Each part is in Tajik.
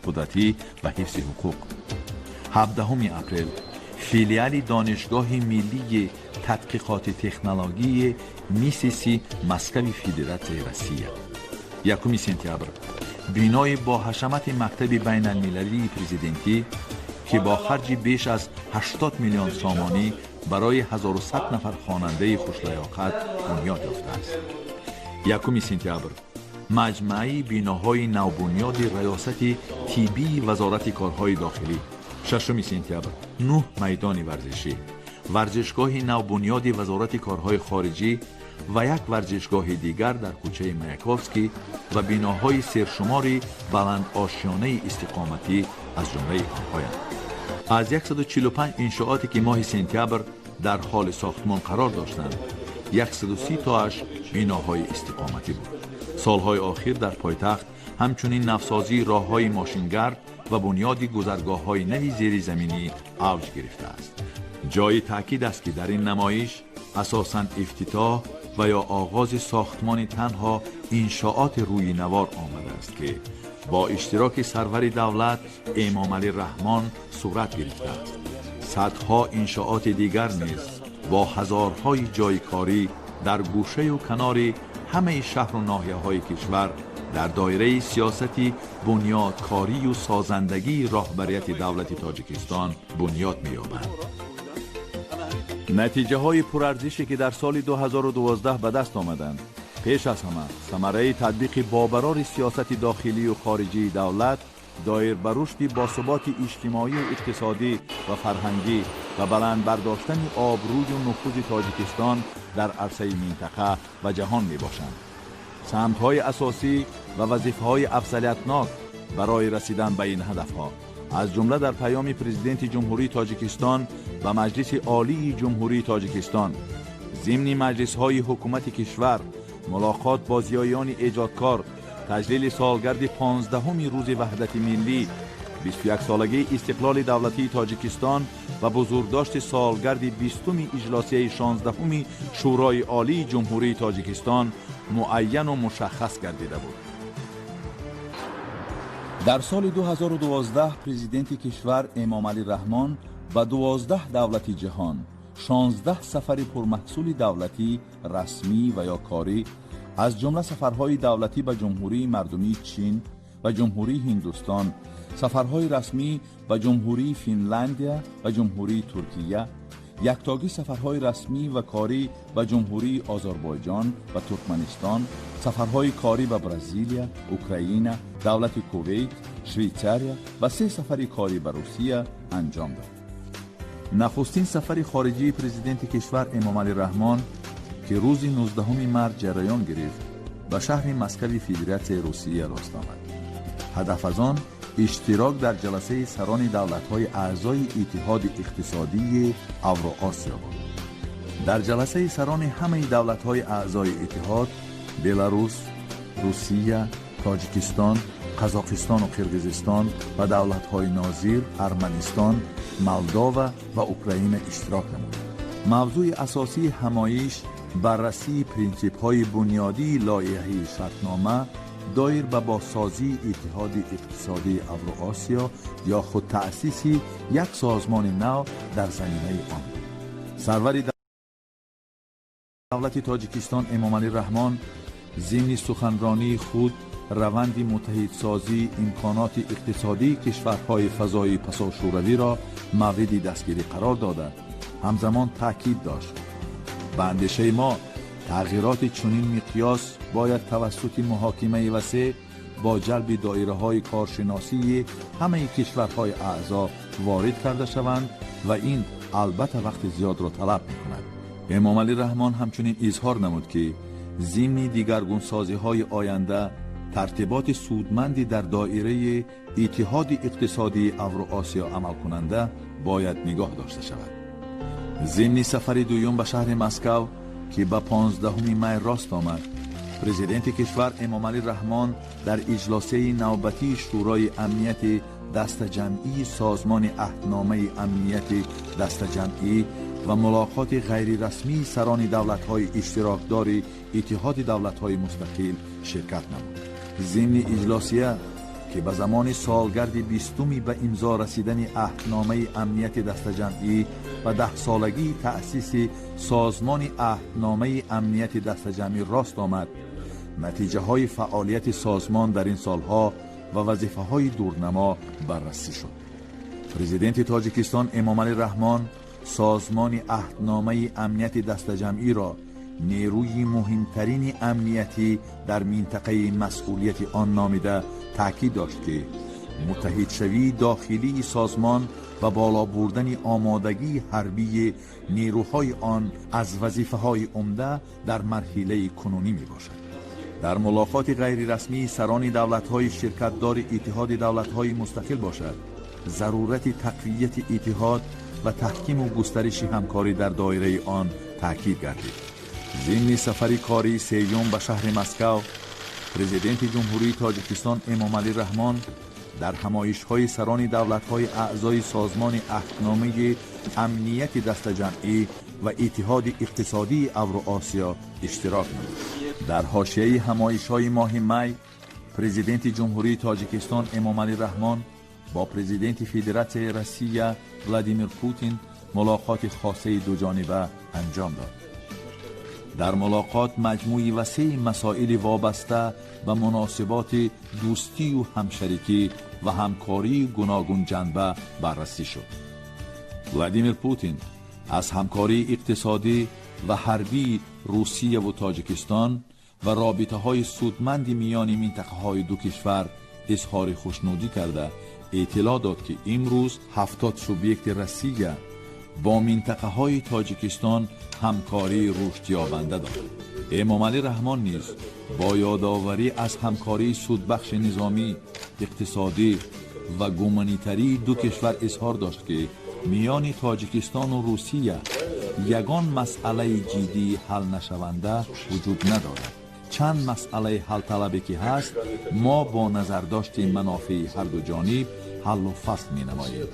Қудратӣ ва ҳифзи ҳуқуқ. 17 апрел филиали Донишгоҳи миллии тадқиқоти технологии МИСИСи Москави Федератсияи Россия. 1 сентябр бинои боҳашамати мактаби байналмилалии президентӣ, ки бо харҷи беш аз 80 миллион сомонӣ барои 1100 нафар хонандаи хушлаёқат бунёд ёфтааст. 1 сентябр маҷмӯаи биноҳои навбунёди Раёсати тиббии Вазорати корҳои дохилӣ. 6 сентябр нӯҳ майдони варзишӣ, варзишгоҳи навбунёди Вазорати корҳои хориҷӣ ва як варзишгоҳи дигар дар кӯчаи Маяковский ва биноҳои сершумори баландошёнаи истиқоматӣ аз ҷумлаи онҳоянд. Аз 145 иншооте, ки моҳи сентябр дар ҳоли сохтмон қарор доштанд, 130 тоаш биноҳои истиқоматӣ буд. Солҳои охир дар пойтахт ҳамчунин навсозии роҳҳои мошингард ва бунёди гузаргоҳҳои нави зеризаминӣ авҷ гирифтааст. Ҷои таъкид аст, ки дар ин намоиш асосан ифтитоҳ ва ё оғози сохтмони танҳо иншооти рӯи навор омадааст, ки бо иштироки сарвари давлат Эмомалӣ Раҳмон сурат гирифтааст. Садҳо иншооти дигар низ бо ҳазорҳои ҷойи корӣ дар гӯшаю канори ҳамаи шаҳру ноҳияҳои кишвар дар доираи сиёсати бунёдкорию созандагии роҳбарияти давлати Тоҷикистон бунёд меёбанд. Натиҷаҳои пурарзише, ки дар соли 2012 ба даст омаданд, пеш аз ҳама самараи татбиқи бобарори сиёсати дохилию хориҷии давлат доир ба рушди босуботи иҷтимоию иқтисодӣ ва фарҳангӣ ва баланд бардоштани обрӯю нуфузи Тоҷикистон дар арсаи минтақа ва ҷаҳон мебошанд. Самтҳои асосӣ ва вазифаҳои афзалиятнок барои расидан ба ин ҳадафҳо, аз ҷумла дар Паёми Президенти Ҷумҳурии Тоҷикистон ба Маҷлиси Олии Ҷумҳурии Тоҷикистон, зимни маҷлисҳои ҳукумати кишвар, мулоқот бо зиёиёни эҷодкор, таҷлили солгарди 15-уми Рӯзи ваҳдати миллӣ, 21-солагии истиқлоли давлатии Тоҷикистон ва бузургдошти солгарди 20-уми иҷлосияи 16-уми Шӯрои Олии Ҷумҳурии Тоҷикистон муайяну мушаххас гардида буд. Дар соли 2012 президенти кишвар Эмомалӣ Раҳмон ба 12 давлати ҷаҳон 16 сафари пурмаҳсули давлатӣ, расмӣ ва ё корӣ, аз ҷумла сафарҳои давлатӣ ба Ҷумҳурии Мардумии Чин ва Ҷумҳурии Ҳиндустон, сафарҳои расмӣ ба Ҷумҳурии Финляндия ва Ҷумҳурии Туркия, яктогӣ сафарҳои расмӣ ва корӣ ба Ҷумҳурии Озарбойҷон ва Туркманистон, сафарҳои корӣ ба Бразилия, Украина, Давлати Кувейт, Швейтсария ва се сафари корӣ ба Русия анҷом дод. Нахустин сафари хориҷии президенти кишвар Эмомалӣ Раҳмон, ки рӯзи 19 март ҷараён гирифт, ба шаҳри Москави Федератсияи Русия рост омад. Ҳадаф аз он иштирок дар ҷаласаи сарони давлатҳои аъзои Иттиҳоди иқтисодии Авроосиё буд. Дар ҷаласаи сарони ҳамаи давлатҳои аъзои иттиҳод Беларус, Русия, Тоҷикистон, Қазоқистону Қирғизистон ва давлатҳои нозир Арманистон, Молдова ва Украина иштирок намуд. Мавзӯи асосии ҳамоиш баррасии принсипҳои бунёдии лоиҳаи шартнома доир ба бозсозии Иттиҳоди иқтисодии Авроосиё ё худ таъсиси як созмони нав дар заминаи он буд. Сарвари давлати Тоҷикистон Эмомалӣ Раҳмон зимни суханронии худ раванди муттаҳидсозии имконоти иқтисодии кишварҳои фазои пасошӯравиро мавриди дастгирӣ қарор дода, ҳамзамон таъкид дошт: ба андешаи мо, тағйироти чунин миқёс бояд тавассути муҳокимаи васеъ бо ҷалби доираҳои коршиносии ҳамаи кишварҳои аъзо ворид карда шаванд ва ин албатта вақти зиёдро талаб мекунад. Эмомалӣ Раҳмон ҳамчунин изҳор намуд, ки зимни дигаргунсозиҳои оянда тартиботи судманди дар доираи Иттиҳоди иқтисодии Авроосиё амалкунанда бояд нигоҳ дошта шавад. Зимни сафари дуюм ба шаҳри Москав, ки ба 15 май рост омад, президенти кишвар Эмомалӣ Раҳмон дар иҷлосияи навбатии Шӯрои амнияти дастаҷамъии Созмони Аҳдномаи амнияти дастаҷамъӣ ва мулоқоти ғайрирасмии сарони давлатҳои иштирокдори Иттиҳоди давлатҳои мустақил ширкат намуд. Зимни иҷлосия Ки ба замони солгарди бистуми ба имзо расидани Аҳдномаи амнияти дастаҷамъӣ ва даҳсолагии таъсиси Созмони Аҳдномаи амнияти дастаҷамъӣ рост омад, натиҷаҳои фаъолияти созмон дар ин солҳо ва вазифаҳои дурнамо баррасӣ шуд. Президенти Тоҷикистон Эмомалӣ Раҳмон Созмони Аҳдномаи амнияти дастаҷамъиро нерӯи муҳимтарини амниятӣ дар минтақаи масъулияти он номида, таъкид дошт, ки муттаҳидшавии дохилии созмон ва боло бурдани омодагии ҳарбии нерӯҳои он аз вазифаҳои умда дар марҳилаи кунунӣ мебошад. Дар мулоқоти ғайрирасмии сарони давлатҳои ширкатдори Иттиҳоди давлатҳои мустақил бошад, зарурати тақвияти иттиҳод ва таҳкиму густариши ҳамкорӣ дар доираи он таъкид гардид. Зимни сафари кории сеюм ба шаҳри Москав Президенти Ҷумҳурии Тоҷикистон Эмомалӣ Раҳмон дар ҳамоишҳои сарони давлатҳои аъзои Созмони Аҳдномаи амнияти дастаҷамъӣ ва Иттиҳоди иқтисодии Авроосиё иштирок намуд. Дар ҳошияи ҳамоишҳои моҳи май Президенти Ҷумҳурии Тоҷикистон Эмомалӣ Раҳмон бо Президенти Федератсияи Россия Владимир Путин мулоқоти хосаи дуҷониба анҷом дод. Дар мулоқот маҷмӯи васеи масоили вобаста ба муносиботи дӯстию ҳамшарикӣ ва ҳамкории гуногунҷанба баррасӣ шуд. Владимир Путин аз ҳамкории иқтисодӣ ва ҳарбии Русияву Тоҷикистон ва робитаҳои судманди миёни минтақаҳои ду кишвар изҳори хушнудӣ карда, эътилоъ дод, ки имрӯз 70 субъекти Россия бо минтақаҳои Тоҷикистон ҳамкории рушдёбанда дорад. Эмомалӣ Раҳмон низ бо ёдоварӣ аз ҳамкории судбахши низомӣ, иқтисодӣ ва гуманитарии ду кишвар изҳор дошт, ки миёни Тоҷикистону Русия ягон масъалаи ҷиддии ҳалнашаванда вуҷуд надорад. Чанд масъалаи ҳалталабе ки ҳаст, мо бо назардошти манофеи ҳарду ҷониб ҳаллу фасл менамоем.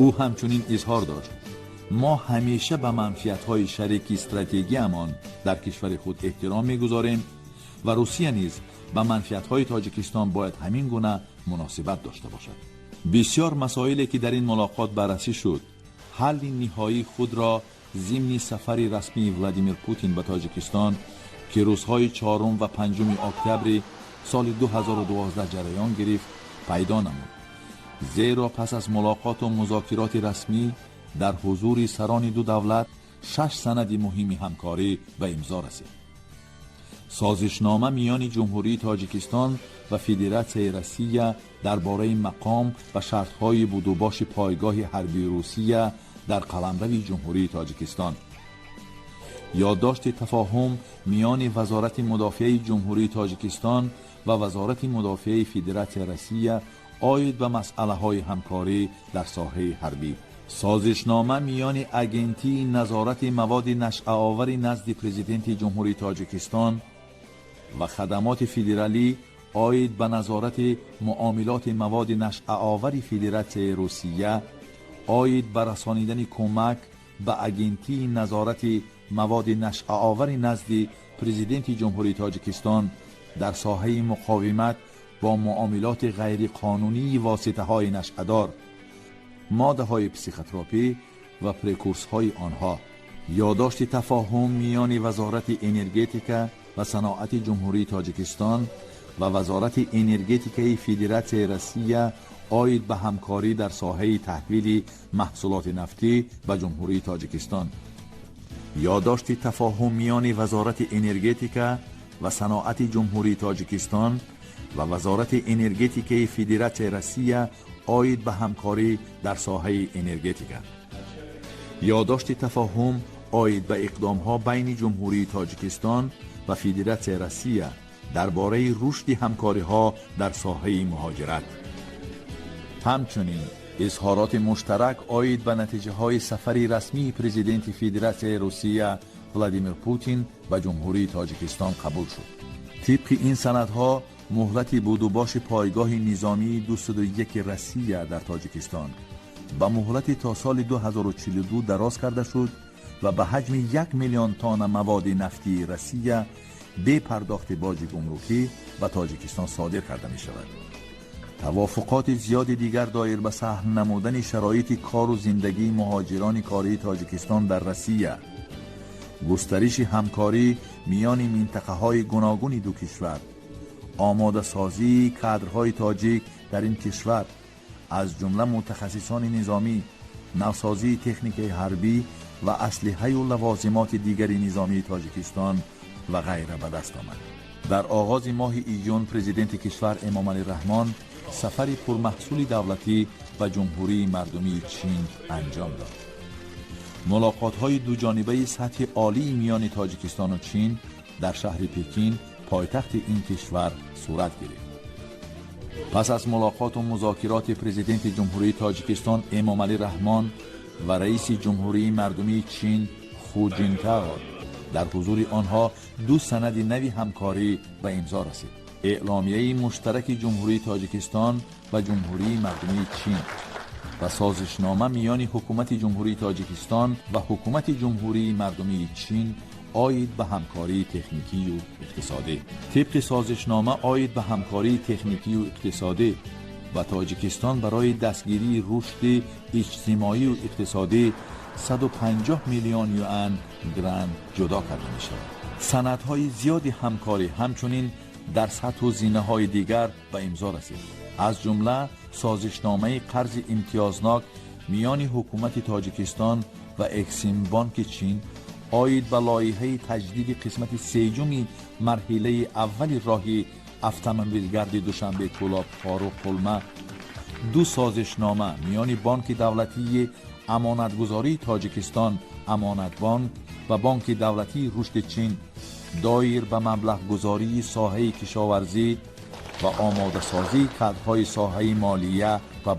Ӯ ҳамчунин изҳор дошт: мо ҳамеша ба манфиатҳои шарики стратегиямон дар кишвари худ эҳтиром мегузорем ва Русия низ ба манфиатҳои Тоҷикистон бояд ҳамин гуна муносибат дошта бошад. Бисёр масоиле ки дар ин мулоқот баррасӣ шуд, ҳалли ниҳоии худро зимни сафари расмии Владимир Путин ба Тоҷикистон, ки рӯзҳои 4 ва 5 октябри соли 2012 ҷараён гирифт, пайдо намуд. Зеро пас аз мулоқоту музокироти расмӣ дар ҳузури сарони ду давлат шаш санади муҳими ҳамкорӣ ба имзо расид: Созишнома миёни Ҷумҳурии Тоҷикистон ва Федератсияи Россия дар бораи мақом ва шартҳои будубоши пойгоҳи ҳарбии Русия дар қаламрави Ҷумҳурии Тоҷикистон, ёддошти тафоҳум миёни Вазорати мудофиаи Ҷумҳурии Тоҷикистон ва Вазорати мудофиаи Федератсияи Россия оид ба масъалаҳои ҳамкорӣ дар соҳаи ҳарбӣ, созишнома миёни Агентии назорати маводи нашъаовари назди Президенти Ҷумҳурии Тоҷикистон ва хадамоти федералӣ оид ба назорати муомилоти маводи нашъаовари Федератсияи Русия оид ба расонидани кӯмак ба Агентии назорати маводи нашъаовари назди Президенти Ҷумҳурии Тоҷикистон дар соҳаи муқовимат бо муомилоти ғайриқонунии воситаҳои нашъадор, моддаҳои психотропӣ ва прекурсорҳои онҳо, ёддошти тафоҳум миёни Вазорати энергетика ва саноати Ҷумҳурии Тоҷикистон ва Вазорати энергетикаи Федератсияи Россия оид ба ҳамкорӣ дар соҳаи таҳвили маҳсулоти нафтӣ ба Ҷумҳурии Тоҷикистон, ёддошти тафоҳум миёни Вазорати энергетика ва саноати Ҷумҳурии Тоҷикистон ва Вазорати энергетикаи Федератсияи Россия оид ба ҳамкорӣ дар соҳаи энергетика, ёддошти тафоҳум оид ба иқдомҳо байни Ҷумҳурии Тоҷикистон ва Федератсияи Россия дар бораи рушди ҳамкориҳо дар соҳаи муҳоҷират. Ҳамчунин изҳороти муштарак оид ба натиҷаҳои сафари расмии Президенти Федератсияи Русия Владимир Путин ба Ҷумҳурии Тоҷикистон қабул шуд. Тибқи ин санадҳо, муҳлати будубоши пойгоҳи низомии 201 Россия дар Тоҷикистон ба муҳлати то соли 2042 дароз карда шуд ва ба ҳаҷми 1 миллион тонна маводи нафтии Россия бе пардохти боҷи гумрукӣ ба Тоҷикистон содир карда мешавад. Тавофуқоти зиёди дигар доир ба саҳл намудани шароити кору зиндагии муҳоҷирони кории Тоҷикистон дар Россия, густариши ҳамкорӣ миёни минтақаҳои гуногуни ду кишвар, омодасозии кадрҳои тоҷик дар ин кишвар, аз ҷумла мутахассисони низомӣ, навсозии техникаи ҳарбӣ ва аслиҳаю лавозимоти дигари низомии Тоҷикистон ва ғайра ба даст омад. Дар оғози моҳи июн президенти кишвар Эмомалӣ Раҳмон сафари пурмаҳсули давлатӣ ба Ҷумҳурии Мардумии Чин анҷом дод. Мулоқотҳои дуҷонибаи сатҳи олии миёни Тоҷикистону Чин дар шаҳри Пекин, пойтахти ин кишвар, сурат гирифт. Пас аз мулоқоту музокироти президенти Ҷумҳурии Тоҷикистон Эмомалӣ Раҳмон ва раиси Ҷумҳурии Мардумии Чин Ху Ҷинтао, дар ҳузури онҳо ду санади нави ҳамкорӣ ба имзо расид: эъломияи муштараки Ҷумҳурии Тоҷикистон ва Ҷумҳурии Мардумии Чин ва созишнома миёни Ҳукумати Ҷумҳурии Тоҷикистон ва Ҳукумати Ҷумҳурии Мардумии Чин оид ба ҳамкории техникию иқтисодӣ. Тибқи созишнома оид ба ҳамкории техникию иқтисодӣ, ба Тоҷикистон барои дастгирии рушди иҷтимоию иқтисодӣ 150 миллион юан грант ҷудо карда мешавад. Санадҳои зиёди ҳамкорӣ ҳамчунин дар сатҳу зинаҳои дигар ба имзо расид, аз ҷумла созишномаи қарзи имтиёзнок миёни Ҳукумати Тоҷикистон ва Эксимбонки Чин оид ба лоиҳаи таҷдиди қисмати сеюми марҳилаи аввали роҳи автомобилгарди Душанбе, Кӯлоб, Хоруғ, Қулма, ду созишнома миёни Бонки давлатии амонатгузории Тоҷикистон, Амонатбонк, ва Бонки давлатии рушди Чин доир ба маблағгузории соҳаи кишоварзӣ ва омодасозии кадрҳои соҳаи молия ва